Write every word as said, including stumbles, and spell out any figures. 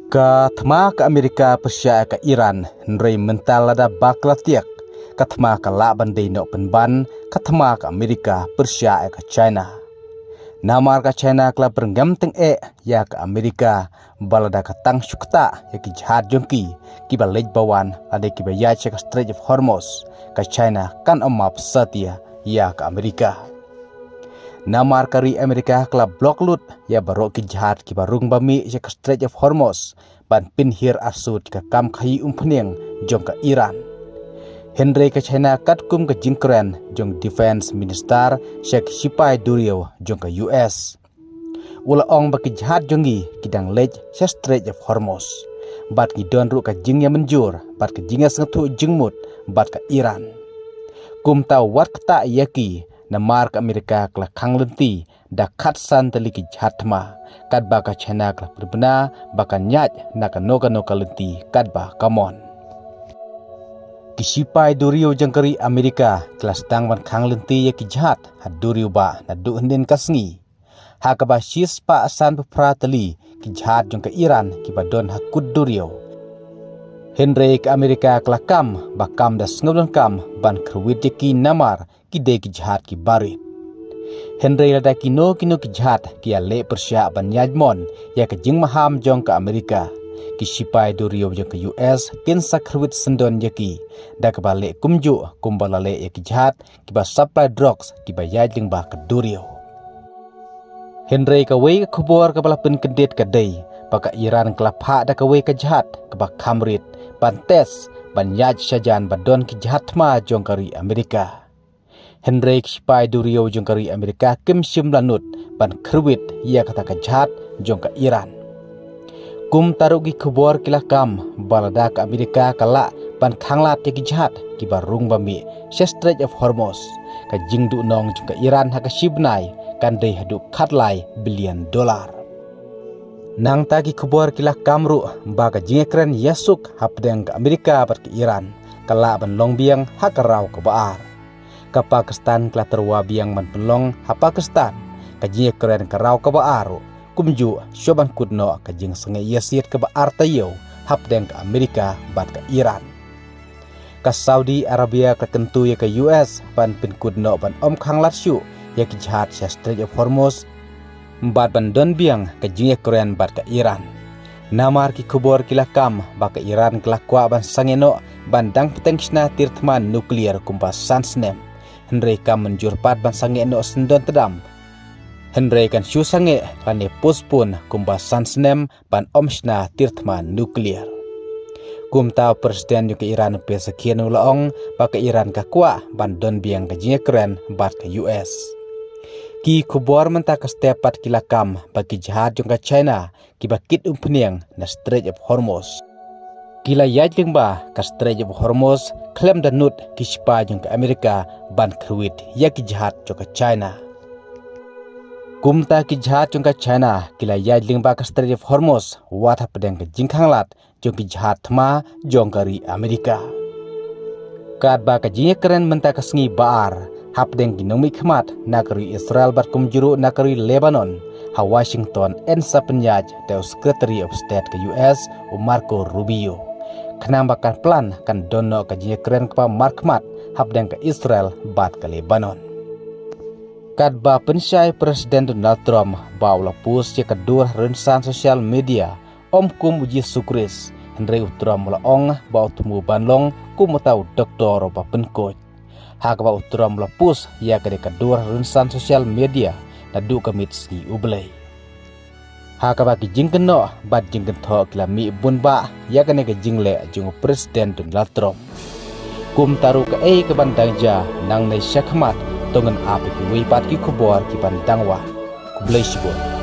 Ka thma ka Amerika pyrshah ïa ka Iran, hynrei mynta lada ba ka la tiak, ka thma ka lah ban dei noh pynban ka thma ka Amerika pyrshah ïa ka China. Namar ka China ka la byrngem tyngeh ïa ka Amerika, ba lada ka tang shu ktah ïa ki jhad jong ki, kiba leit ba wan, lada kiba ïaid sha ka Strait of Hormuz, ka China kan ym map satia ïa ka Amerika. Namar ka ri Amerika ka la block lut ïa baroh ki jhad kiba rung ba mih sha ka Strait of Hormuz, ban pynhiar arsut ka kam khaïi umphniang jong ka Iran. Hynrei ka China, katkum ka jingkren jong Defense Minister sha ki shipai duriaw jong ka U S, u la ong ba ki jhad jong ngi ki dang leit sha Strait of Hormuz, bad ngi don ruh ka jingïamynjur bad ka jingïasngewthuh jingmut bad ka Iran. Kumta wat ktah ïa ki, namar ka Amerika ka la khang lynti da khatsan tylli ki jhad thma, katba ka China ka la pynbna ba kan ïaid na kano kano ka lynti katba ka mon. Ki shipai duriaw jong ka ri Amerika ki la sdang ban khang lynti ïa ki jhad ha duriaw ba naduh hynnin ka sngi, ha kaba shispah sanphew phra tylli ki jhad jong ka Iran kiba don ha kut duriaw. Hynrei ka Amerika ka la kam ba kam da sngewdonkam ban kyrwit ïa ki, namar ki dei ki jhad kiba rit. Hynrei lada kino kino ki jhad ki ïaleh pyrshah ban ïaid mon ïa ka jingmaham jong ka Amerika, ki shipai duriaw jong ka U S kin sa kyrwit syndon ïa ki, da kaba leh kumjuh kumba la leh ïa ki jhad kiba supply drugs kiba ïaid lyngba ka duriaw. Hynrei kawei ka khubor kaba la pynkyndit ka dei ba ka Iran ka la phah da kawei ka jhad kaba kham rit ban test, ban ïaid shajan ba don ki jhad thma jong ka ri Amerika. Hynrei ki shipai duriaw jong ka ri Amerika kim shym la nud ban kyrwit ïa kata ka jhad jong ka Iran. Kumta ruh ki khubor ki la kam ba lada ka Amerika ka lah ban khanglad ïa ki jhad kiba rung ba mih sha Strait of Hormuz, ka jingduhnong jong ka Iran ha ka shi bnai kan dei haduh khatlai billion dollar. Nangta ki khubor ki la kam ruh ba ka jingïakren ïasuk hapdeng ka Amerika bad ka Iran ka lah ban long biang ha ka raw kaba ar. Ka Pakistan ka la tyrwa biang ban pynlong ha Pakistan ka jingïakren ka raw kaba ar ruh, kumjuh shuwa ban kut noh ka jingsangeh ïasiat kaba ar taïew hapdeng ka Amerika bad ka Iran. Ka Saudi Arabia ka la kyntu ïa ka U S ban pynkut noh ban ym khanglad shuh ïa ki jhad sha Strait of Hormuz, bad ban don biang ka jingïakren bad ka Iran. Namar ki khubor ki la kam ba ka Iran ka la kwah ban sangeh noh ban dang bteng shna tir thma nuclear kumba san snem, hynrei kam mynjur pat ban sangeh noh syndon tdam. Hynrei kan shu sangeh lane postpone kumba san snem ban ym shna tir thma nuclear. Kumta u President jong ka Iran u Pezeshkian u la ong ba ka Iran ka kwah ban don biang ka jingïakren bad ka U S. Ki khubor mynta ka step pat ki la kam ba ki jhad jong ka China kiba kit umphniang na Strait of Hormuz ki la ïaid lyngba ka Strait of Hormuz khlem da nud ki shipai jong ka Amerika ban kyrwit ïa ki jhad jong ka China. Kumta ki jhad jong ka China ki la ïaid lyngba ka Strait of Hormuz wat hapdeng ka jingkhanglad jong ki jhad thma jong ka ri Amerika. Katba ka jingïakren mynta ka sngi ba ar hapdeng ki nongmihkhmat na ka ri Israel bad kumjuh ruh na ka ri Lebanon ha Washington yn sa pynïaid da u Secretary of State ka U S u Marco Rubio, khnang ba kan plan kan don noh ka jingïakren kaba markhmat hapdeng ka Israel bad ka Lebanon. Katba pynshai President Donald Trump ba u la post ïa ka dur ha rynsan social media ym kum u Jisu Khrist, hynrei u Trump u la ong ba u thmu ban long kum uta u doktor uba pynkoit. Ha kaba u Trump u la post ïa kane ka dur ha rynsan social media naduh ka miet sngi U Blei. Ha kaba ki jingkynnoh bad jingkynthoh ki la mih bun bah ïa kane ka jingleh jong u President Donald Trump. Kumta ruh kaei kaban dang jia nangne shakhmat, to ngin ap ïa kiwei pat ki khubor kiban dang wan. Khublei shibun.